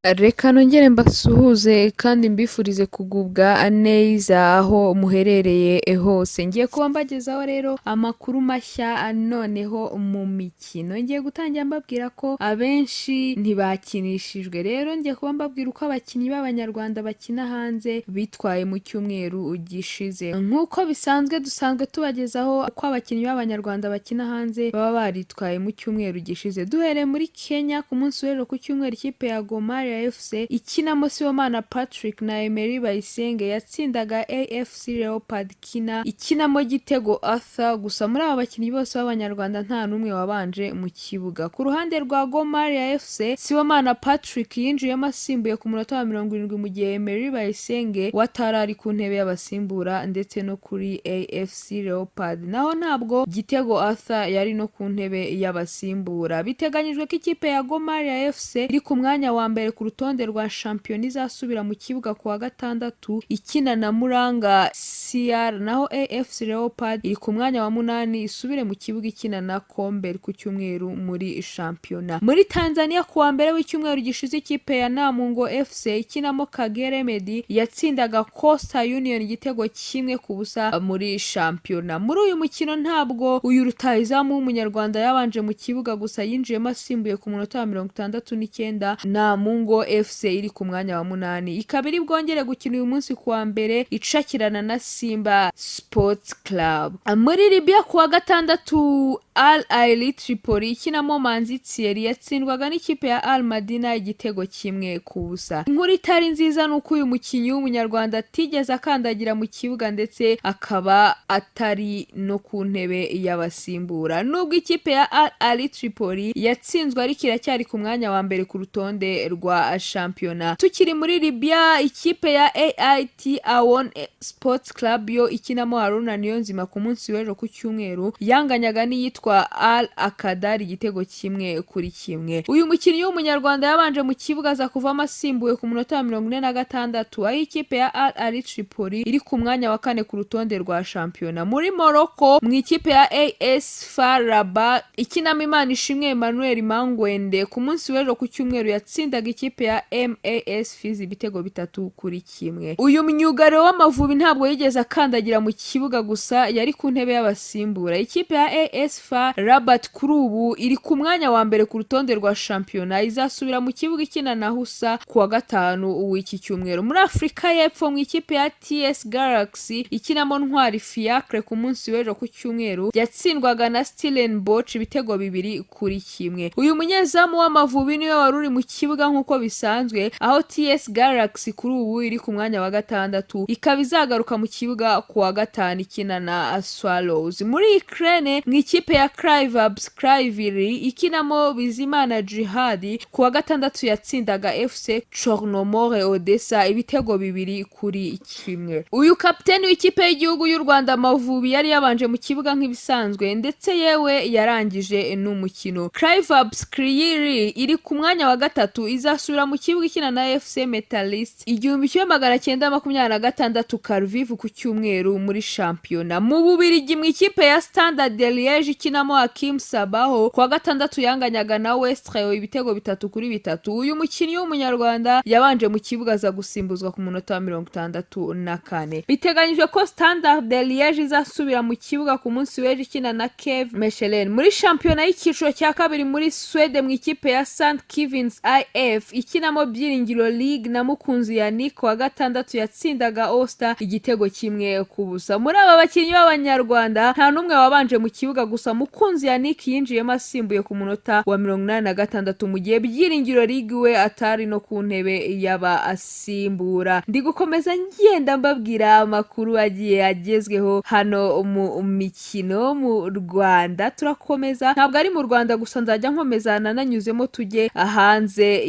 Reka nongere mbasuhuze kandi mbifurize kugubwa neza aho muherereye hose. Ngiye kuba mbagezaho rero amakuru mashya noneho mu mikino. Ngiye gutangira mbabwira ko abenshi ntibakinishijwe. Rero ngiye kuba mbabwira uko abakinnyi b'Abanyarwanda bakina hanze bitwaye mu cyumweru gishize. Nk'uko bisanzwe, dusanzwe tubagezaho uko abakinnyi b'Abanyarwanda bakina hanze baba baritwaye mu cyumweru gishize. Duhereye muri Kenya, ku munsi w'ejo ku cyumweru, ikipe ya Gor Mahia FC ikinamo Sibomana Patrick na Emery Bayisenge yatsindaga AFC Leopards Kina ikinamo Gitego Arthur. Gusa muri aba bakinnyi bose b'Abanyarwanda nta n'umwe wabanje mu kibuga. Ku ruhande rwa Gor Mahia FC, Sibomana Patrick yinjiyemo asimbuye ku munota wa 70, mu gihe Emery Bayisenge watari ari ku ntebe y'abasimbura, ndetse no kuri AFC Leopards naho ntabwo Gitego Arthur yari no ku ntebe y'abasimbura. Biteganyijwe ko ikipe ya Gor Mahia FC iri ku mwanya wa mbere ku rutonde rwa shampiyona izasubira mu kibuga ku wa gatandatu ikina na Muranga CR, naho AFC Leopards iri ku mwanya wa munani isubire mu kibuga ikina na Kombe ku cyumweru muri shampiyona. Muri Tanzania, ku wa mbere w'icyumweru gishize, ikipe ya Namungo FC ikinamo Kagere Medi yatsindaga Coastal Union igitego 1-0 muri shampiyona. Muri uyu mukino ntabwo uyu rutahizamu w'Umunyarwanda yabanje mu kibuga, gusa yinjiyemo asimbuye ku munota wa 69. Namungo FC iri ku mwanya wa munani ikaba iri bwongere gukina uyu munsi ku wa mbere icakirana na Simba Sports Club. Muri Libya, ku wa gatandatu, Al Ahly Tripoli ikinamo Manzi Thierry yatsindwaga n'ikipe ya Al Madina igitego 1-0. Inkuru itari nziza ni uko uyu mukinnyi w'Umunyarwanda atigeze akandagira mu kibuga, ndetse akaba atari no ku ntebe y'abasimbura. Nubwo ikipe ya Al Ahly Tripoli yatsinzwe, ariko iracyari ku mwanya wa mbere ku rutonde rwa shampiyona. Tukiri muri Libya, ikipe ya AIT Awon Sports Club yo ikinamo Haruna Niyonzima ku munsi w'ejo ku cyumweru yanganyaga n'iyitwa Al Akadar igitego 1-1. Uyu mukinnyi w'Umunyarwanda yabanje mu kibuga, aza kuvamo asimbuwe ku munota wa 46, aho ikipe ya Al Ahly Tripoli iri ku mwanya wa kane ku rutonde rwa shampiyona. Muri Morocco, mu ikipe ya AS FAR Rabat ikinamo Imana Ishimwe Emmanuel Mangwende, ku munsi w'ejo ku cyumweru yatsindaga ikipe ya MAS Fizi ibitego 3-1. Uyu myugariro w'Amavubi ntabwo yigeze akandagira mu kibuga, gusa yari ku ntebe y'abasimbura. Ikipe ya AS FAR Rabat kuri ubu iri ku mwanya wa mbere ku rutonde rwa shampiyona, izasubira mu kibuga ikina na Husa ku wa gatanu w'iki cyumweru. Muri Afurika y'Epfo, mu ikipe ya TS Galaxy ikinamo Ntwari Fiacre, ku munsi w'ejo ku cyumweru yatsindwaga na Stellenbosch ibitego 2-1. Uyu munyezamu w'Amavubi niwe wari uri mu kibuga nk'uko bisanzwe, aho TS Galaxy kuri ubu iri ku mwanya wa gatandatu, ikaba izagaruka mu kibuga ku wa gatanu ikina na Swallows. Muri Ukraine, mu ikipe ya Kryvbas Kryvyi Rih ikinamo Bizimana Djihad, ku wa gatandatu yatsindaga FC Chornomore Odessa ibitego 2-1. Uyu kapiteni w'ikipe y'igihugu y'u Rwanda Amavubi yari yabanje mu kibuga nk'ibisanzwe, ndetse yewe yarangije n'umukino. Kryvbas Kryvyi Rih iri ku mwanya wa gatatu, izasubira mu kibuga ikina na FC Metalist 1926 Kharkiv ku cyumweru muri shampiyona. Mu Bubiligi, mu ikipe ya Standard de Liège ikinamo Hakim Sabaho, ku wa gatandatu yanganyaga na Westerlo ibitego 3-3. Uyu mukinnyi w'Umunyarwanda yabanje mu kibuga, aza gusimbuzwa ku munota wa 64. Biteganyijwe ko Standard de Liège izasubira mu kibuga ku munsi w'ejo ikina na KV Mechelen. Muri shampiyona y'icyiciro cya kabiri muri Swede, mu ikipe ya St Kevins IF ikinamo Byiringiro League na Mukunzi Yannick, wa gatandatu yatsindaga Osta igitego 1-0. Muri aba bakinnyi b'Abanyarwanda nta n'umwe wabanje mu kibuga, gusa Mukunzi Yannick yinjiyemo asimbuye ku munota wa 86, mu gihe Byiringiro League we atari no ku ntebe y'abasimbura. Ndi gukomeza ngenda mbabwira amakuru agiye agezweho hano mu mikino mu Rwanda. Turakomeza, ntabwo ari mu Rwanda gusa, nzajya nkomeza nananyuzemo tujye hanze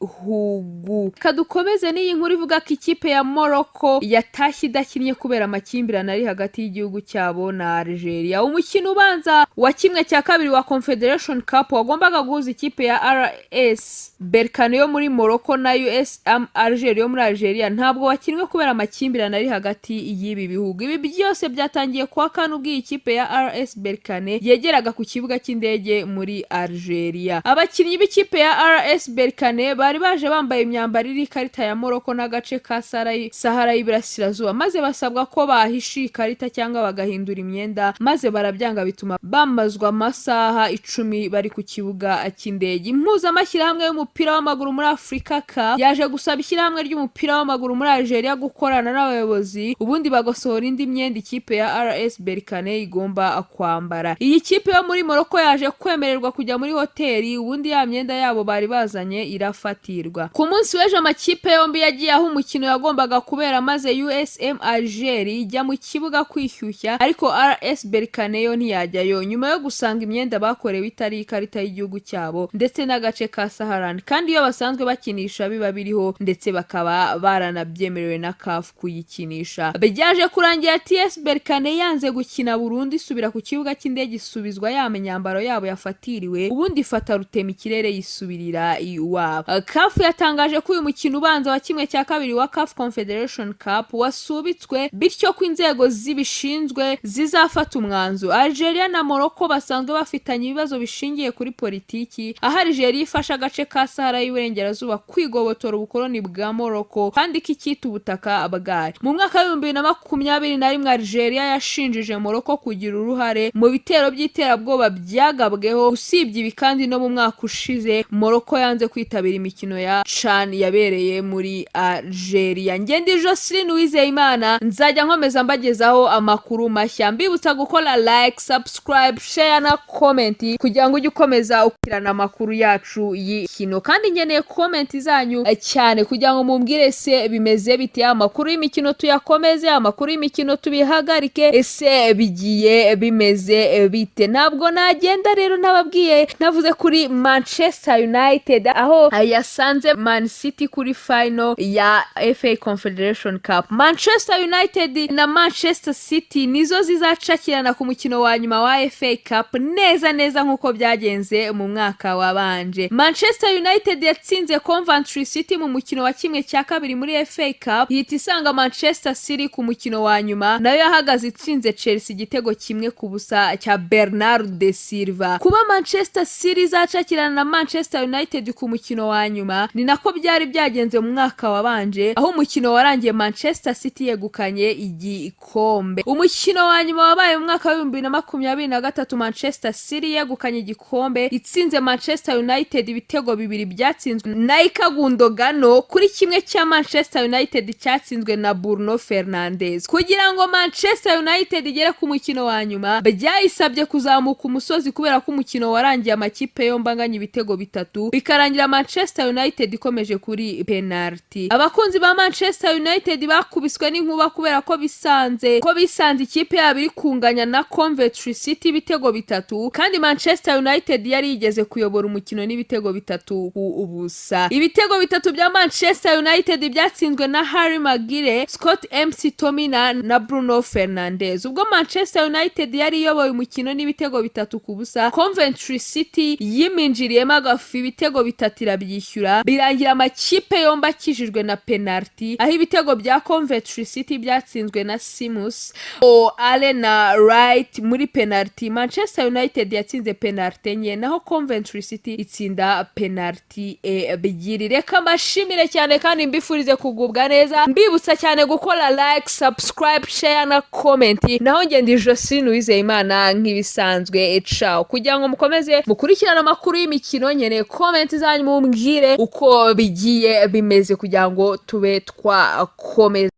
y'igihugu. Reka dukomeze n'iyi nkuru ivuga ko ikipe ya Morocco yatashye idakinnye kubera amakimbirane ari hagati y'igihugu cyabo na Algeria. Umukino ubanza wa 1/2 wa Confederation Cup wagombaga guhuza ikipe ya RS Berkane yo muri Morocco na USM Alger yo muri Algeria ntabwo wakinwe kubera amakimbirane ari hagati y'ibi bihugu. Ibi byose byatangiye kuwa kane, ubwo iyi kipe ya RS Berkane yegeraga ku kibuga cy'indege muri Algeria. Abakinnyi b'ikipe ya RS RS Berkane bari baje bambaye imyambaro iriho ikarita ya Morocco n'agace ka Sahara y'Iburasirazuba, maze basabwa ko bahisha iyi karita cyangwa bagahindura imyenda, maze barabyanga, bituma bamazwa amasaha 10 bari ku kibuga cy'indege. Impuzamashyirahamwe y'umupira w'amaguru muri Afurika, CAF, yaje gusaba ishyirahamwe ry'umupira w'amaguru muri Algeria gukorana n'abayobozi, ubundi bagasohora indi myenda ikipe ya RS Berkane igomba kwambara. Iyi kipe yo muri Morocco yaje kwemererwa kujya muri hoteli, ubundi ya myenda yabo bari bazanye irafatirwa. Ku munsi w'ejo amakipe yombi yagiye aho umukino yagombaga kubera, maze USM Alger ijya mu kibuga kwishyushya, ariko RS Berkane yo ntiyajyayo nyuma yo gusanga imyenda bakorewe itari ikarita y'igihugu cyabo ndetse n'agace ka Saharan, kandi iyo basanzwe bakinisha biba biriho, ndetse bakaba baranabyemerewe na CAF kuyikinisha. Byaje kurangira TS Berkane yanze gukina burundu, isubira ku kibuga cy'indege, isubizwa ya myambaro yabo yafatiriwe, ubundi ifata rutema ikirere yisubirira iwabo. CAF yatangaje ko uyu mukino ubanza wa 1/2 wa CAF Confederation Cup wasubitswe, bityo ko inzego zibishinzwe zizafata umwanzuro. Algeria na Morocco basanzwe bafitanye ibibazo bishingiye kuri politiki, aho Algeria ifashe agace ka Sahara y'Iburengerazuba kwigobotora ubukoloni bwa Morocco kandi kikita ubutaka bwayo. Mu mwaka wa 2021 Algeria yashinjije Morocco kugira uruhare mu bitero by'iterabwoba byagabweho. Usibye ibi kandi, no mu mwaka ushize Morocco yanze kwitabira imikino ya CHAN yabereye muri Algeria. Ngende Jocelyn Uwizeyimana, nzajya nkomeza mbagezaho amakuru mashya, mbibutsa gukora like, subscribe, share na comment kugira ngo ujye ukomeza ukurikirana amakuru yacu y'imikino. Kandi nkeneye comment zanyu cyane kugira ngo mumbwire: se bimeze bite? Amakuru y'imikino tuyakomeze? Amakuru y'imikino tubihagarike? Ese bigiye bimeze bite? Ntabwo nagenda rero ntababwiye, navuze kuri Manchester United aho yasanze Man City kuri final ya FA Confederation Cup. Manchester United na Manchester City nizo zizacakirana ku mukino wa nyuma wa FA Cup, neza neza nk'uko byagenze mu mwaka wabanje. Manchester United yatsinze Coventry City mu mukino wa 1/2 muri FA Cup, ihita isanga Manchester City ku mukino wa nyuma, nayo yahagaze itsinze Chelsea igitego 1-0 cya Bernardo Silva. Kuba Manchester City izacakirana na Manchester United ku mukino wa nyuma ni nako byari byagenze mu mwaka wabanje, aho umukino warangiye Manchester City yegukanye igikombe. Umukino wa nyuma wabaye mu mwaka wa 2023, Manchester City yegukanye igikombe itsinze Manchester United ibitego bibiri byatsinzwe na Ilkay Gundogan kuri kimwe cya Manchester United cyatsinzwe na Bruno Fernandes. Kugira ngo Manchester United igere ku mukino wa nyuma byayisabye kuzamuka umusozi, kubera ko umukino warangiye amakipe yombi anganya ibitego bitatu, bikarangira Manchester United ikomeje kuri penalty. Abakunzi ba Manchester United bakubiswe n'inkuba kubera ko bisanze ikipe yabo iri kunganya na Coventry City ibitego bitatu, kandi Manchester United yari yigeze kuyobora umukino n'ibitego 3-0. Ibitego bitatu bya Manchester United byatsinzwe na Harry Maguire, Scott McTominay na Bruno Fernandes. Ubwo Manchester United yari iyoboye umukino n'ibitego 3-0, Coventry City yiminjiriyemo agafu, ibitego bitatu irabyishyura, birangira amakipe yombi akijijwe na penalty, aho ibitego bya Coventry City byatsinzwe na Simus o Ale na Wright muri penalty. Manchester United yatsinze penalty enye, naho Coventry City itsinda penalty ebyiri. Reka mbashimire cyane kandi mbifurize kugubwa neza, mbibutsa cyane gukora like, subscribe, share na comment. Naho ngenda Jocelyn Uwizeyimana nk'ibisanzwe, ciao. Kugira ngo mukomeze mukurikirane amakuru y'imikino, nkeneye comment zanyu, mumbwire uko bigiye bimeze kugira ngo tube twakomeza.